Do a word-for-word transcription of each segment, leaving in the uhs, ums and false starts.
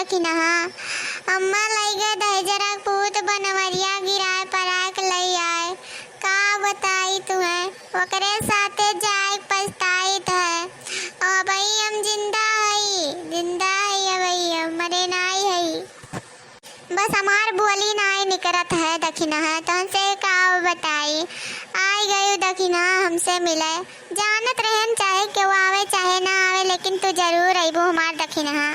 कि नहा, अम्मा लइगे दहिजरा पूत बनवरिया गिराए पराए के लइ आए। का बताई तुहें, ओकरे साथे जाए पछताइत है। अबही हम जिंदा हई, जिंदा हई, अबही हम मरे नाई हई। बस हमार बोली नाई निकरत है दखिनहा, तुमसे का बताई। आई गयू दखिनहा हमसे मिले। जानत रहन चाहे केहू आवे चाहे ना आवे, लेकिन तू जरूर अइबू हमार दखिनहा।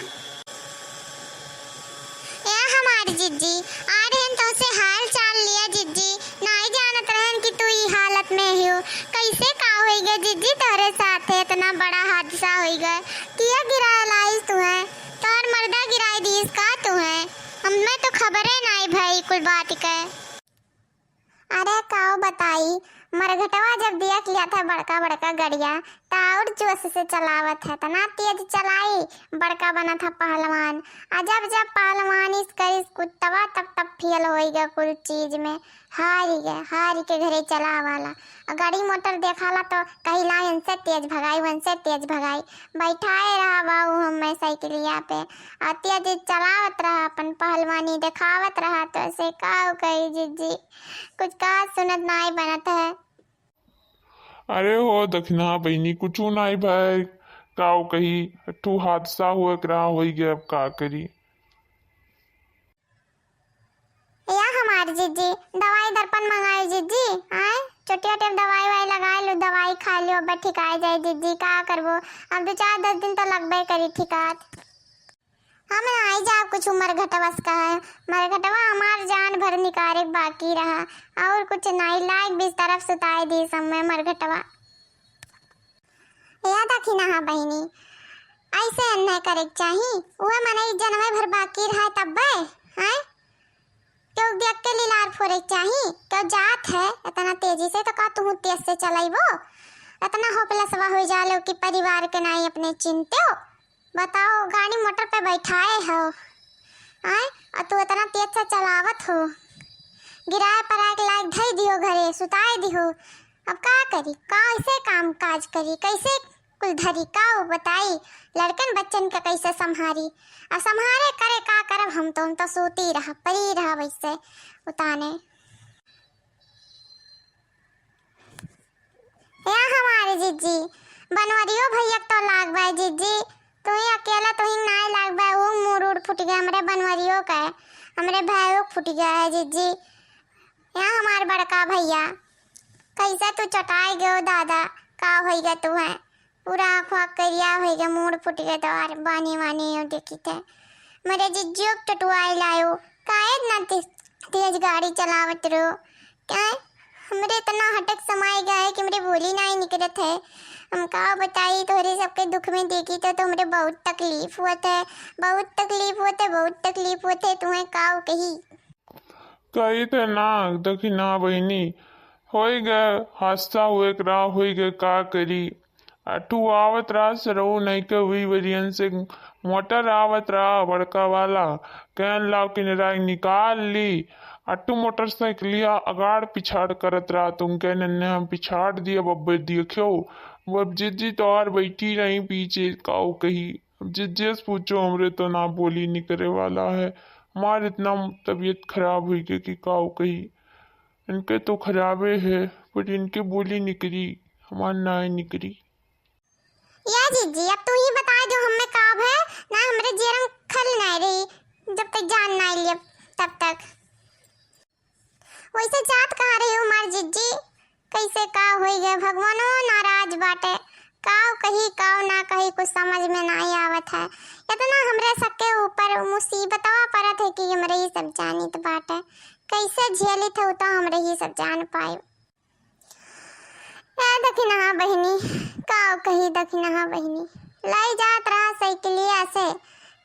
ए हमार जिज्जी, आ रहन तोसे हाल चाल लिया जिज्जी। नाई जानत रहन कि तू ई हालत में हियो। कैसे का होई गए जिज्जी तोहरे साथ है, इतना बड़ा हादसा होई गए? किया गिराए लाइस तुहें? तोहर मर्दा गिराए दीस का तुहें? हमें तो खबरे नाई भई कुल बात के। अरे काऊ बताई, मरघटवा जब दिया किया था बड़का बड़का गड़िया, त और जोश से चलावत है, तना तेज चलाई, बड़का बना था पहलवान। आ जब जब पहलवान इस करिस कुत्तवा, तब तब फेल होई गए कुल चीज में, हारी गए, हारी के घरे चलावाला। आ गाड़ी मोटर देखाला तो कहिला इनसे तेज भगाई, उनसे तेज भगाई, बैठाए रहा बाऊ हमें साइकिलिया पे। आ तेज चलावत रहा, अपन पहलवानी देखावत रहा, तो ऐसे काऊ कही जिज्जी। कुछ का सुनत नाई बनत है। अरे हो दखिनहा बहिनी, कुछु नाई भाई, काऊ कही, ठू हादसा हुए एकरा होई गए, अब का करी। या हमार जिज्जी, दवाई दर्पण मंगाई जिज्जी, आए, छोटी छोटी दवाई वाई लगाए लो, दवाई खा लियो, अब ठिकाए जाए जिज्जी, का करबो, अब दो चार दस दिन तो लगबे करी ठिकात। हम नाई जाब कुछ मरघटवस का है, मरघटवा हमार जान भर निकारे के बाकी रहा, और कुछ नाई, लाइक बीस तरफ सुताए दी समय मरघटवा। या दखिनहा बहिनी, ऐसे अन्याय करे के चाही? उहे मनई जनमे भर बाकी रहा तब्बे, हैं? केहू देख के लिलार फोरे के चाही? केहू जात है इतना तेजी से तो का तुहू तेज से चलाइबो? इतना होपलसवा हो जालो कि परिवार के नाई अपने चिंते हो। बताओ, गाड़ी मोटर पे बैठाए हो, आए, और तू इतना तेज से चलावत हो, गिराए पराए के लायक धई दिहो घरे, सुताए दिहो। अब का करी, कैसे काम काज करी, कैसे कुल धरी, का वो बताई, लड़कन बच्चन के कैसे संभारी? अब संभारे करे का करब हम तो, हम तो सूती रह, परी रह वैसे उताने। या हमारे जिज्जी, बनवरियो भैया तो लाग बा जिज्जी, तू ही अकेला, तू ही नाय लाग बा, वो मूड़ उड़ फूट गया हमरे बनवरियो का, हमरे भाइयों के फूट गया है जिज्जी। या हमार बड़का भैया, कैसे तू चटाई गयो दादा, का होई गया तू है, पूरा आँख वाँख करिया होई गया, मूड़ फूट गया तोहार, बानी वानी यो देखी थे। मेरे जिज्जियो के टटुआई लायो, काहे इतना ते-, तेज गाड़ी चलावत रहो? क्या है? हमरे इतना हटक समाए गया है कि हमरे बोली नाई निकलत है। हम का बताई, तोहरे सबके दुख में देखी तो, तो हमरे बहुत तकलीफ होत है, बहुत तकलीफ होत है, बहुत तकलीफ होत है। तुम्हें का कही? कही थे ना, दखिनहा बहिनी, होई गए, हादसा हुए के रहा, होई गए, का करी। अठू आवत रहा सरऊ नहीं के हुई वरियन से, मोटर आवत रहा बड़का वाला, कहन लाओ किनरा निकाल ली। अठू मोटरसाइकिलिया अगाड़ पिछाड़ करत रहा, तुम कहने ने हम पिछाड़ दिया, बब्बे दियो क्यों? वो अब जिज्जी तो और बैठी रही पीछे, काऊ कही। अब जिज्जी से पूछो, हमरे तो ना बोली निकरे वाला है, हमार इतना तबीयत खराब हुई गई कि काऊ कही। इनके तो खराबे है, पर इनके बोली निकरी, हमार नाय निकरी। या जिज्जी, अब तू ही बता दो, हमें का है ना, हमरे जियरम खल नाय रही, जब तक जान नाय लिया तब तक। वैसे जात कहाँ रही हमार जिज्जी, कैसे का होई गए, भगवानो नाराज बाटे। काव कही, काव ना कही, कुछ समझ में नाई आवत है। इतना हमरे सबके ऊपर मुसीबतवा परत है कि हमरे ही सब जानित बाटे। कैसे झेलित है, उ तो हमरे ही सब जान पाए। ए दखिनहा बहिनी, काव कही दखिनहा बहिनी, लाई जात रहा साइकिलिया से,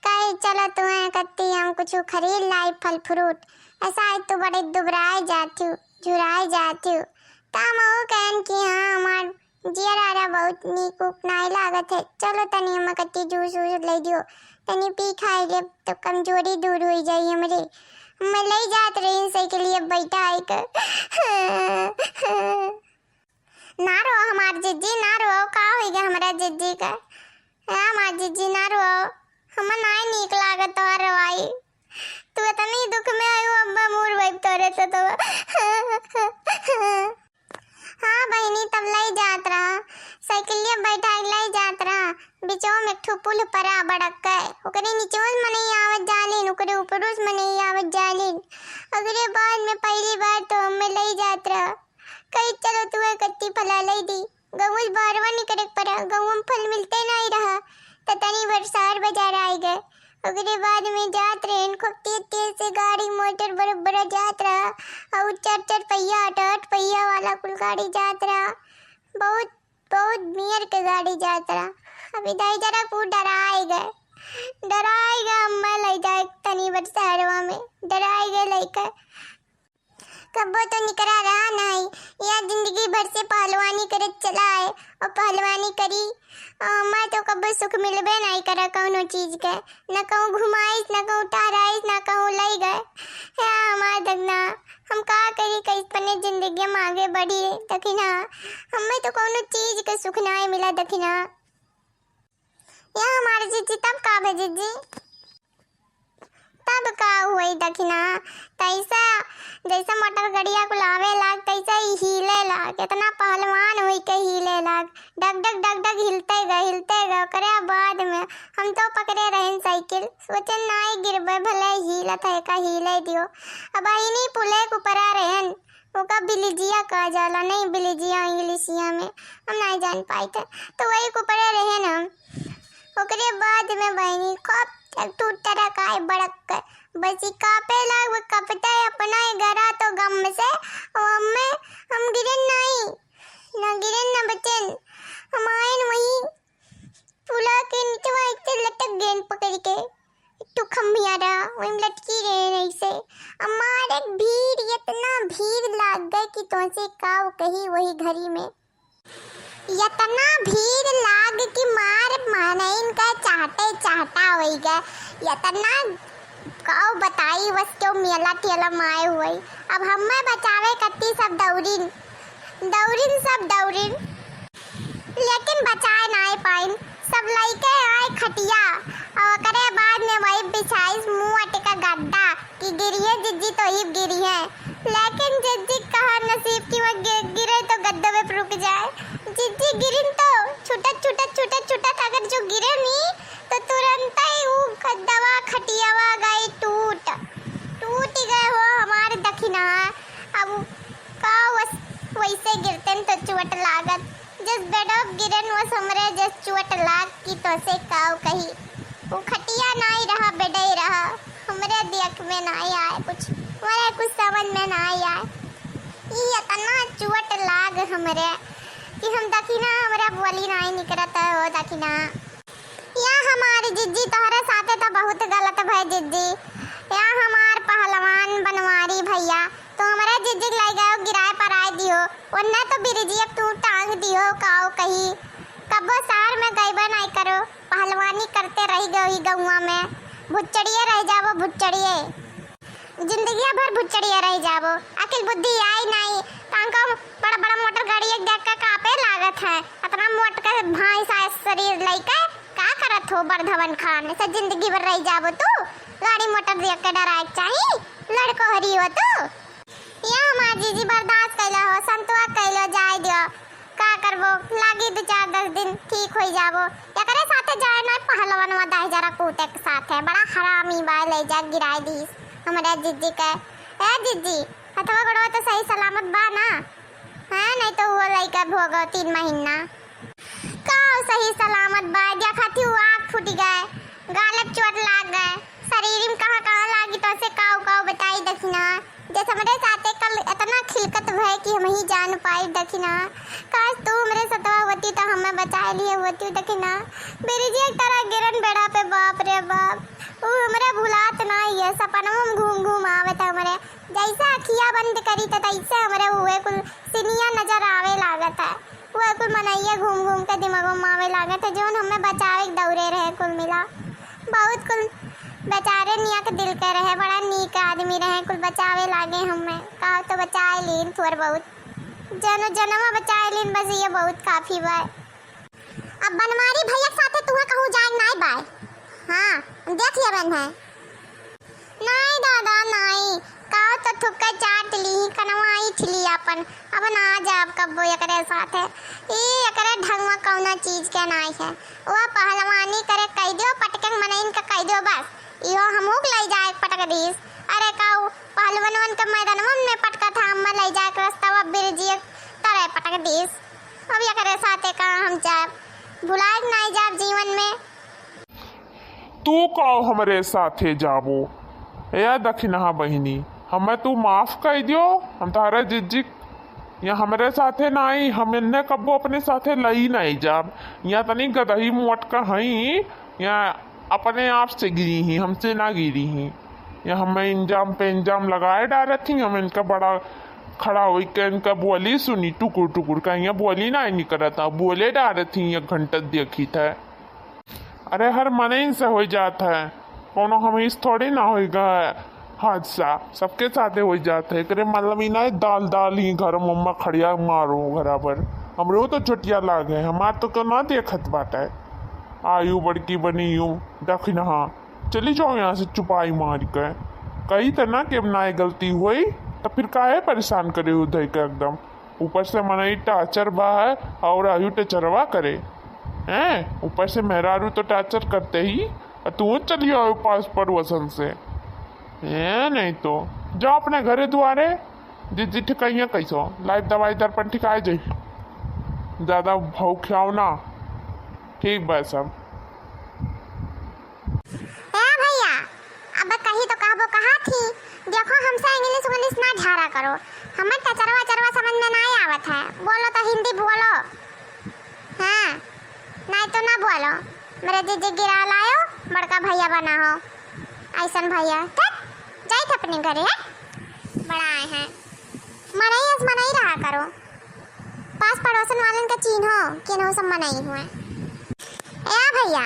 कही चलो तुम्हें कत्ती हम कुछ खरीद लाई फल फ्रूट, ऐसा है तू बड़े दुबराए जाती हूँ, झुराए जाती हूँ। ता मऊ कहन कि हाँ, हमार जियरा रा बहुत नीक उप नाई लागत है, चलो तनी हम कत्ती जूस वूस ले दियो, तनी पी खाई ले तो कमजोरी दूर होई जाई हमरे। मैं ले जात रही साइकिलिया बैठा है कर। ना रो हमार जिज्जी, ना रो, का होई गया हमरा जिज्जी का? ए हमार जिज्जी, ना रो, हमें नाई नीक लागत तोहर तो हाँ बहिनी, तब लई जात रहा, साइकिलिया बैठा के लई जात रहा, बिचवा में एक ठो पुल परा बड़क के, ओकरे नीचवा से मनई आवत जालिन, ओकरे ऊपरो से मनई आवत जालिन। ओकरे बाद में पहली बार तो हमें लई जात रहा, कही चलो तुहे कत्ती फला लई दी, गौवा से बहरवा निकरे के परा, गौवा में फल मिलते नहीं रहा, त तनी भर शहर बाजार आए गए। ओकरे बाद में जात रहेन, खूब तेज तेज से गाड़ी मोटर बड़ा बड़ा जात रहा, और चार चार पहिया, आठ आठ पहिया वाला कुल गाड़ी जात रहा, बहुत बहुत नियर के गाड़ी जात रहा। अभी दाई जरा कुल डराए गए, डराए गए, अम्मा लई जाए तनी भर शहरवा में, डराए गए लइका। कब्बो तो निकरा रहा नाई, या जिंदगी भर से पहलवानी करत चला है, और पहलवानी करी, और हमार तो कब्बो सुख मिलबे नाई करा कौनो चीज के, न कहूँ घुमाइस, न कहूँ टहराइस, न कहूँ लई गए। हे हमार दखना, हम का करी, कैसने जिंदगी में आगे बढ़ी, दखिना, हमें तो कौनो चीज के सुख नाई मिला, दखिना। या हमारे जिज्जी, तब का भे जिज्जी? तब का हुई दखिना, तैसा जैसे मोटर गड़िया कुल आवे लाग, तैसे ही हिले लाग। इतना पहलवान हुई के हिले लाग, डग डग डग डग हिलते गए, हिलते गए। ओकरे बाद में हम तो पकड़े रहेन साइकिल, सोचे नाई गिरबे, भले हिलत है का हिले दियो। अब इन्हीं पुले के ऊपरा रहेन, ओका बिलिजिया कहा जाला, नहीं बिलिजिया इंग्लिशिया में, हम नहीं जान पाइत है। तो वही के ऊपरे रहेन हम। ओकरे बाद में बहिनी खूब एक ठो ट्रक आए बड़क कर, बस ई कांपे लाग, वो कपता है अपना ही घरा तो गम से, और हमें, हम गिरन नहीं, ना गिरन ना बचन, हम आयन वही पुला के नीचवा ऐसे लटक गए पकड़ के, एक ठो खम्भिया रहा, वही में लटकी रहे ऐसे। हमारे भीड़, इतना भीड़ लाग गए कि तोसे का कही वही घड़ी में। इतना भीड़ लाग कि मार मनइन का चाहते चाहता होई गए। इतना काउ बताई, बस क्यों मेला ठेला माए हुए। अब हमें बचावे कत्ती सब दौड़िन, दौड़िन सब दौड़िन, लेकिन बचाए नाए पाइन। सब लइके आए खटिया, और ओकरे बाद में वही बिछाइस मुँह अटका गद्दा। कि गिरिहे जिज्जी तो ही गिरिहे, लेकिन जिज्जी कहा नसीब कि वो गि-, गिरे तो गद्दवे पे रुक जाए। जिज्जी गिरिन तो छुटत, छुटत, छुटत, छुटत अगर जो गिरे नी तो तुरंत ही ऊ गद्दवा खटियावा गई टूट, टूट गए हो हमारे दखिना। अब का वस-, वैसे गिरतेन तो चोट लागत। जस बेडो गिरन वस हमरे जस चोट लाग कि तोसे काउ कही। उ खटिया नाई रहा, बेडई रहा। हमरे दियक में नाई आए कुछ, हमरे कुछ समझ में नाई आए। ई इतना चोट लाग हमरे कि हम दखिना, हमरे बोली नाई निकरत है, ओ दखिना। या हमार जिज्जी, तोहरे साथे तो बहुत गलत भय जिज्जी। या हमार पहलवान बनवारी भैया, तो हमरे जिज्जी के लई गयो गिराए पराए दियो, वरना तो बिरिजिया तू टांग दियो, काओ कही। कब्बो शहर में गइबे नाई करो, पहलवानी करते रह गयो ही गौवा में। भुच्चड़िए रह जाबो, भुच्चड़िए। जिंदगिया भर भुच्चड़िया रह जाबो, अकिल बुद्धि आई नाई। तांको बड़ा बड़ा मोटर गाड़ी एक देख के कापे लागत है। अतना मोट के भाई सा शरीर लइके का करत हो बरधवन खान, ऐसा जिंदगी भर रह जाबो तू। गाड़ी मोटर देख के डराए के चाही, लड़को हरी हो तू। या हमार जीजी बर्दाश्त कैला हो, संतवा कैलो, जाए दियो। का करबो, लागी दो चार दस दिन, ठीक होई जाबो। एकरे साथे जाए ना पहलवनवा दहिजरा कूटे के साथे, बड़ा हरामी बा, ले जा गिराए दीस हमरे जिज्जी के। ए जिज्जी, हथवा गोड़वा तो सही सलामत बा ना? हैं, नहीं तो वो लइका भोगो तीन महीना। का सही सलामत बा, देखत ही वो आँख फूट गए, गाल पे चोट लाग गए, शरीर में कहाँ कहाँ लागी तो से काऊ काऊ बताई दखिना। जस हमरे साथे कल इतना खिलकत भय कि हम ही जान पाई दखिना। काश तू हमरे सतवा होती तो हमें बचाए लिए होती दखिना। बिरिजिया की तरह गिरन बेड़ा पे, बाप रे बाप, ऊ हमरे भुलात ना ये सपनवा में घूम घूम आवत हमरे। जैसे अखिया बंद करी त तैसे हमरे हुए कुल सिनिया नजर आवे लागत है। हुए कुल मनैया घूम घूम के दिमागों में आवे लागत है, जौन हमें बचावे के दौरे रहे कुल मिला। बहुत कुल बेचारे नियक दिल के रहे, बड़ा नीक आदमी रहे, कुल बचावे लागे हमें। का तो बचाए लीन थोड़ बहुत, जनो जनवा बचाए लीन, बस ये बहुत काफी बा। अब बनवारी भैया के साथे तुहे कहूँ जाए नाई बाय। हाँ, देख लेबन है। नाई दादा, नाई, का तो थुक्के चाट ली, कनवा ईठ ली आपन। अब ना जाब कब्बो एकरे साथे। ई एकरे ढंगवा कौनो चीज के नाई है। वो पहलवानी करे कह दियो, पटके मनइन के कह दियो बस। इहो हमहू के लई जाए के पटक दीस। अरे का उ पहलवनवन के मैदानवा में पटका था, हमें लई जाए के रस्ता बिरजिए तरे पटक दीस। अब एकरे साथे का हम जाब? भुलाए के नाई जाब जीवन में। तू काव हमरे साथे जाबो? ए दखिनहा बहिनी, हमें तू माफ कइ दियो। हम तहरे जिज्जी या हमरे साथे नाई, हम इन्हें कब्बो अपने साथे लई नाई जाब। या तनी गदही मोटका हई, या अपने आप से गिरी ही, हमसे ना गिरी ही। या हमें इंजाम पे इंजाम लगाए डारत ही, हम इनका बड़ा खड़ा होई के इनका बोली सुनी, टुकुर टुकुर का, या बोली नाई निकरत, बोले डारत ही, एक घंटा देखी था। अरे, हर मनइन से होइ जात है, कौनो हमहीं से थोड़ी ना होइगा हादसा, सबके साथे होइ जात है। एकरे मतलब ई ना दाल दाल ही घर मम्मा खड़िया मारो घरा पर। हमरो तो चोटिया लाग है, हमार तो केहू ना देखत बाटे। आयु बड़की बनी यू दखिनहा, चली जाओ यहाँ से चुपाई मार के। कही त ना कि अब ना गलती होई, तो फिर काहे परेशान करे हो धई के एकदम। ऊपर से मनई टाचर बा है और आयु टचरवा करे हैं। ऊपर से मेहरारू तो टाचर करते ही, और तू चली आओ पास पड़ोसन से। ए, नहीं तो जाओ अपने घरे दुआरे, जिज्जी ठिकाइया कैसो लाइव दवाई दर्पण ठिकाए जाई। ज्यादा भौंकियाओ ना, ठीक बा सब। ए भैया, अब कही तो कहबो कहा थी, देखो हमसे इंग्लिश उंग्लिश ना झारा करो, हमें टचरवा चरवा समझ में ना आवत है, बोलो तो हिंदी बोलो। हाँ, नहीं तो ना बोलो, मेरे जिज्जी गिरा लायो, बड़का भैया बना हो, ऐसन भैया, ठीक, जाइत अपने घरे है, बड़ा आए हैं, मनई अस मनई रहा करो। पास पड़ोसन वालन के चीन्हो, केनहू सब मनई हुए। ए भैया,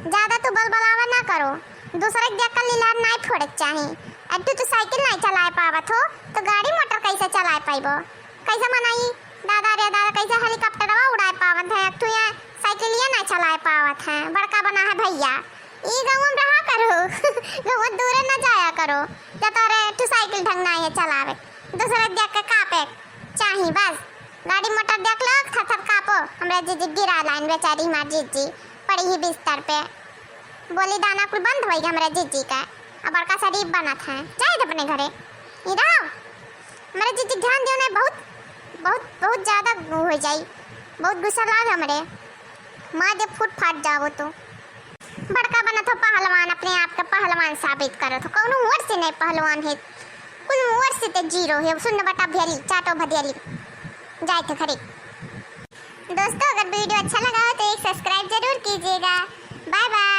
ज्यादा तू बलबलावा ना करो, दूसरे के देख कर लीलार नाई फोड़े के चाही। अब तू, तू साइकिल नाई चलाए पावत हो, तो गाड़ी मोटर कैसे चलाए पाइबो? कैसे मनई, दादा रे दादा, कैसे हेलीकॉप्टरवा उड़ाए पावत है, अब तू यहाँ साइकिलिया नाई चलाए पावत है, बड़का बना है भैया। ई गाँव में रहा करो, गाँव दूरे ना जाया करो, जब तोरे तू साइकिल ढंग नाई है चलावे, दूसरे के देख के कापे चाही बस। गाड़ी मोटर देख लो, थर थर कापो। हमरे जिज्जी गिरा लाइन बेचारी हमार जिज्जी पड़ी ही बिस्तर पे। बोली दाना कुल बंद होई हमरे जिज्जी का। अब बड़का शरीफ बनत है, जाए दे अपने घरे। ई रहो, हमरे जिज्जी ध्यान दियो ना, बहुत, बहुत, बहुत ज्यादा हो जाई, बहुत गुस्सा लाग हमरे। मार दे फूट फाट जाबो तू। बड़का बनत हो पहलवान, अपने आप के पहलवान साबित करत हो। कौनो ओर से नहीं पहलवान है, कुल ओर से ते जीरो है। सुन बटा भेली, चाटो भदेली, जाए थे घरे। दोस्तों, अगर वीडियो अच्छा लगा हो तो एक सब्सक्राइब जरूर कीजिएगा। Bye bye.